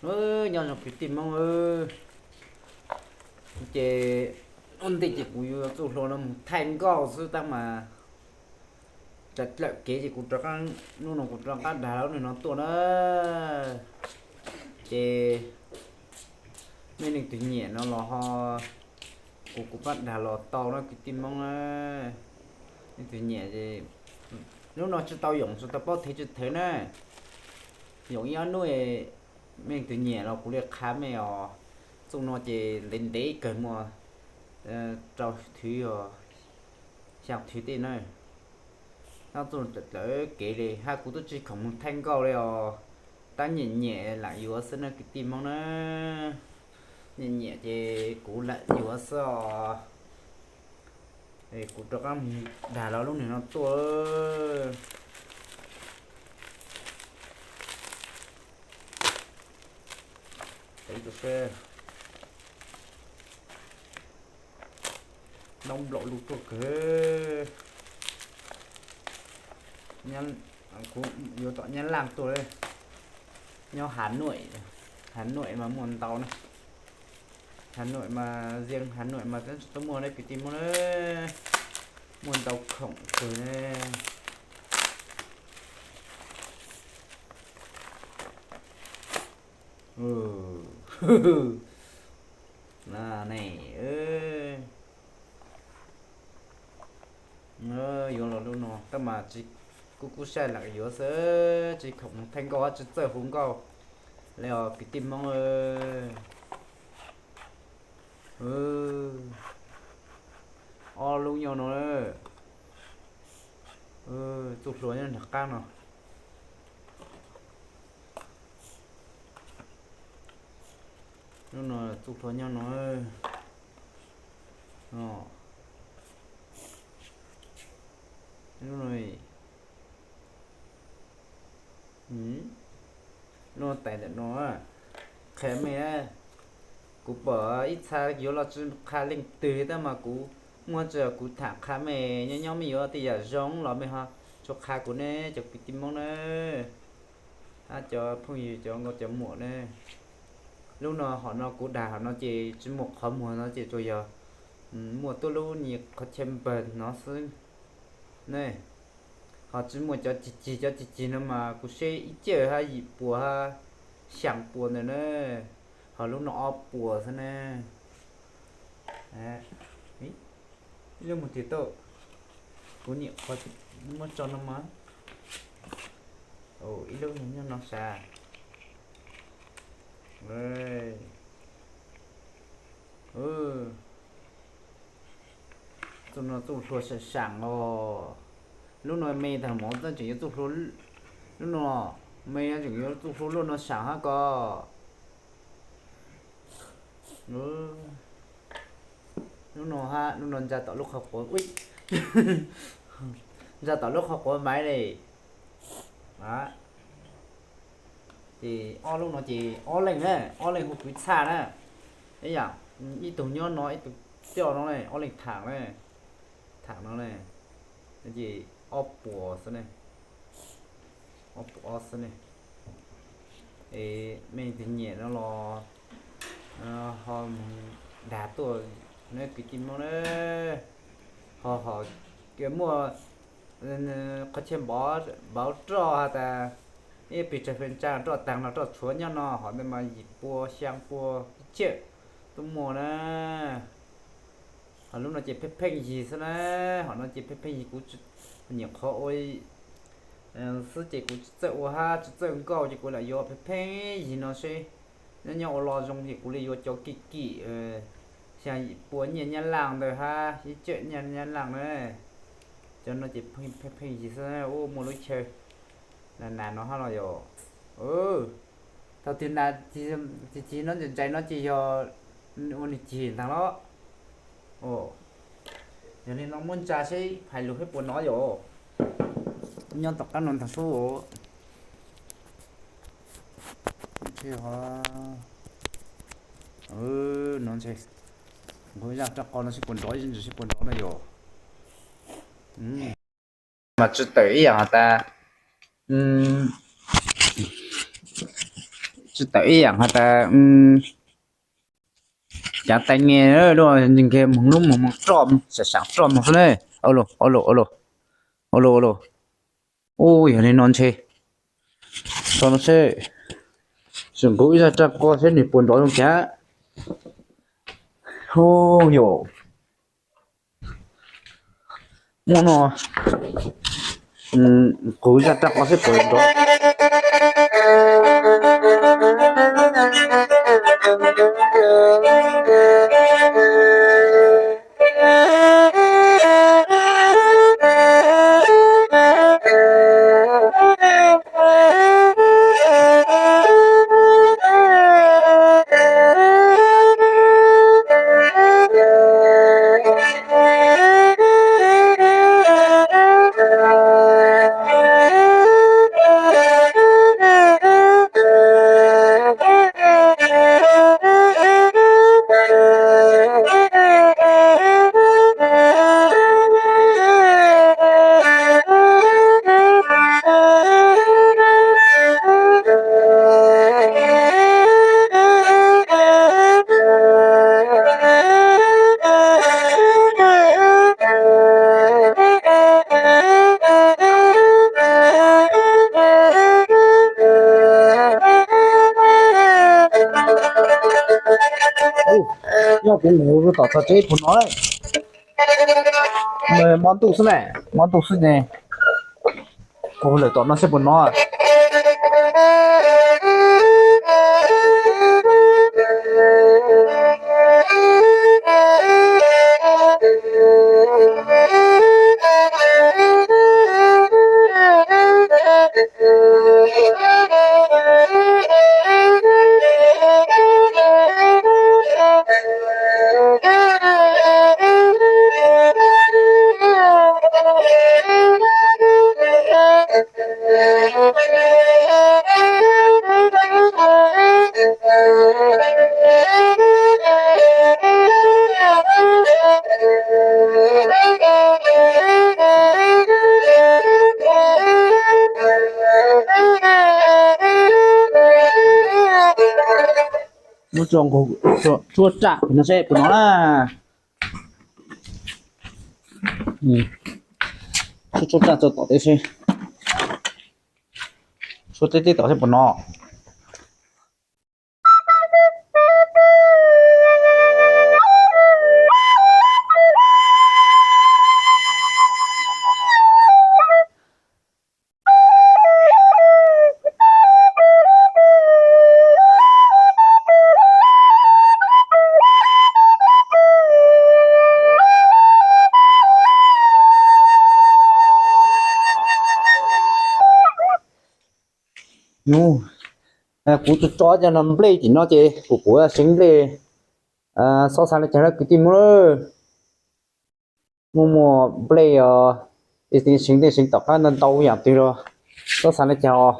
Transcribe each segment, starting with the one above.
Nyob zoo kwv tij Hmoob, ces ua ntej ces kuv yuav txuj hlua no mus thaij nkauj xwb tab mas dlaim kev ces kuv rov qab, hnub no kuv rov qab dag lub neej no tuaj na. Ces nej leej twg nyiam no los ho, kuv kuv pab dag los tau na kwv tij Hmoob na. Leej twg nyiam ces, hnub no tsis tau yoom tsis tau paub thev tsis thev na. Yoom ib ob hnub, mej leej twg nyiam los kuv li qha mej os. Txuj no ces ntev ntev kawg muaj rau thwv os, xyaa thwv tej na. Tab txuj dlaim kev li hab kuv tub tsis khoom mus thaij nkauj li os. Tab nyiam nyiam lam yuav xwb na kwv tij Hmoob na. Nyiam nyiam ces kuv lam yuav xwb os. Kuv rov qab mus dag los lub neej no tuaj. Noob nplaum lug tuaj kawg. Kuv yuav tom Nyab Laj tuaj, nyob Hà Nội, Hà Nội mas muaj ntau na. Hà Nội mas, riêng Hà Nội mas twb tsis tau muaj ne kwv tij Hmoob na. Muaj ntau khoom kawg ne. Ne, yuav los lub no tab mas tsis, kuv kuj saib lam yuav xwb, tsis khoom thaij nkauj hab tsis txawj hu nkauj li os kwv tij Hmoob. Ob lub nyob no, txuj hlua nyob nram qab no. Lub no txuj hlua nyob no. Lub no, lub no tais ntawm no. Qhia mej, kuv pom ib txha yuav los tsis qha leej twg tab mas kuv muaj tsis kuv tham qha mej nyob nyob mej yuav tej yam zoo los mej ho tsuas qha kuv ne cov kwv tij Hmoob na. Hab cov phooj ywg cov nkauj cov muam ne. Lub no hom no kuv dag hom no ces tsis muaj qhov muag no ces tsuas yog muaj tuab lub nyuag qhov chaw npawg no xwb ne. Ho tsis muaj cov cig cig, cov cig cig no mas kuv seb ib cawm hab yim puas hab xyaa puas ntawd na. Ho lub no ob puas xwb ne. Ib lub mus twg tau, kuv nyuam qhuav muab tso no mas. Ib lub nyob no sav. Txuj no txuj hlua saam saam os. Lub no me tag mov tseem yuav txuj hlua, lub no me tseem yuav txuj hlua lub no saam hab ko. Lub no hab lub no ntsa tom lub qhov quav, ntsa tom lub qhov quav maiv li. Ces ob lub no ces ob leeg na, ob leeg hu kwv txhaj na. Ib yam, ib tug nyob no ib tug coj no ne, ob leeg tham na, tham no ne. Ces ob puas xwb ne, ob puas ob xwb ne. Es mej twg nyiam no los ho mus dag tuaj na kwv tij Hmoob na. Ho ho muaj qhov chaw npauv roj has tas ib pis tsawg feem tsawg roj taag los roj tshuav nyob no, hom ntawd mas yim pua xyaa pua ib cawm tuaj muaj na. Ho lub no ces pheej pheej yig xwb na, hom no ces pheej pheej yig, kuv nyuam qhuav ua xwb ces kuv tsis txawj ua hab tsis txawj nkauj ces kuv lam yuav pheej pheej yig no seb nyob nyob ua lo zoo ces kuv li yuav cov kim kim, xyaa yim pua nyiaj Nyab Laj ntawd hab ib cawm nyiaj Nyab Laj na. Cov no ces pheej pheej yig xwb, ua muaj lub chaw nas nas no hab los yog. Thaum twg nas cig cig no ntsais ntsais no ces yog ua nwg cig ntaag los. Yog li no muab ntsa seb hais lug seb puas nov yom. Nyob tom qab no ntaag sub. No ntshe, nqua zaj raj qo no seb puas nrov, ib ntsis seb puas nrov no yom. Mas tsis tawm ib yam has tas tsis tawm ib yam has tas cav tais nge, ntsig nkeeg moog lub moog moog roj, sam sam roj moog xwb ne. Ua luaj, ua luaj, ua luaj, ua luaj, ua luaj. Ub, yog li no ntshe, tso no seb, tseem nqus ib zaj raj qos seb nws puas nrov zoo cas. Ub, yog muaj no, nqus zaj raj qos seb puas nrov. Nyob kuv nqus rau tom txog tsev puas nov lawm. Mob ntuj xwb na, mob ntuj xwb ne. Kuv lawm tom no seb puas nov. Muab tso nqus, tshuab raj no seb puas nov na. Tshuab raj tso tom teb seb, tshuab teb teb tom seb puas nov. Kuv tso tso cov no nplej tim no ces kuv kuv seev nplej, xob xav li cas lawm kwv tij Hmoob lawm. Muaj muaj nplej os, seev tej seev tom qab ntau ntau yam twg los xob xav li cas os.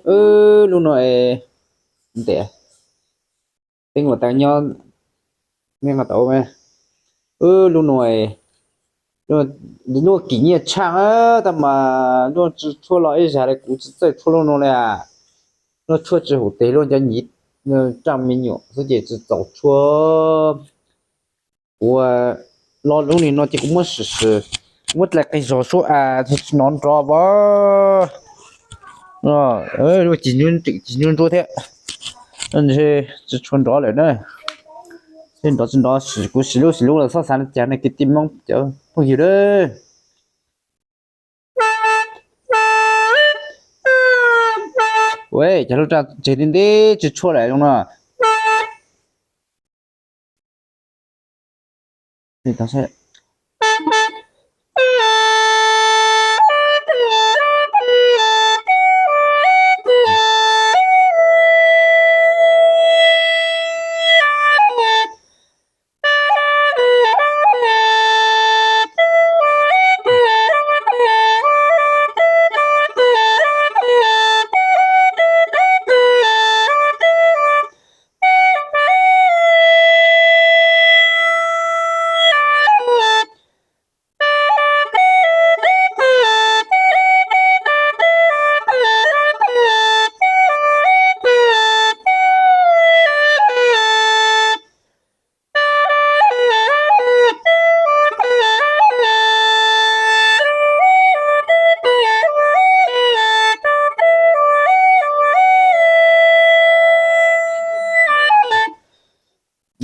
Wb lub no es, ntias, teb ua tas nyob, me nqa tau me. Wb lub no es, luaj kim nyiaj tshaaj, tab mas luaj tshuaj los ib zag li kuv tsis txawj tshuaj lub no li. Luaj tshuaj tsis haum tes luaj cov nyiv, tsaj me nyuam xwb ces tsis txaus tshuaj. Kuv los lub nim no ces kuv muab sim sim, muab dlai qis zog suab as tsis hnov nrov as. Luaj cig ntsub thiab, tsis tshua nrov lawm na. Nrov tsis nrov kuv sim lub sim lub los txhob xav li cas nej kwv tij Hmoob cov phooj ywg lawm. Ua cas lub raj ntseg nteb nteb tsis tshuaj lawm no.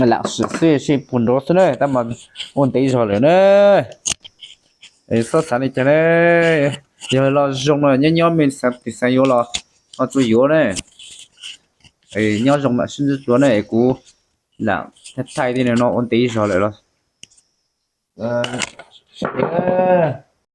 Lam sim xwb seb puas nrov xwb na, tab mas ua ntev zog lawm na. Txhob xav li cas na, yog los zoo no nyob nyob me xav pim xav yuav los ho txuas yuav na. Nyob zoo mam sib ntsib dua na, kuv lam thaij thaij tej no ua ntev zog lawm los.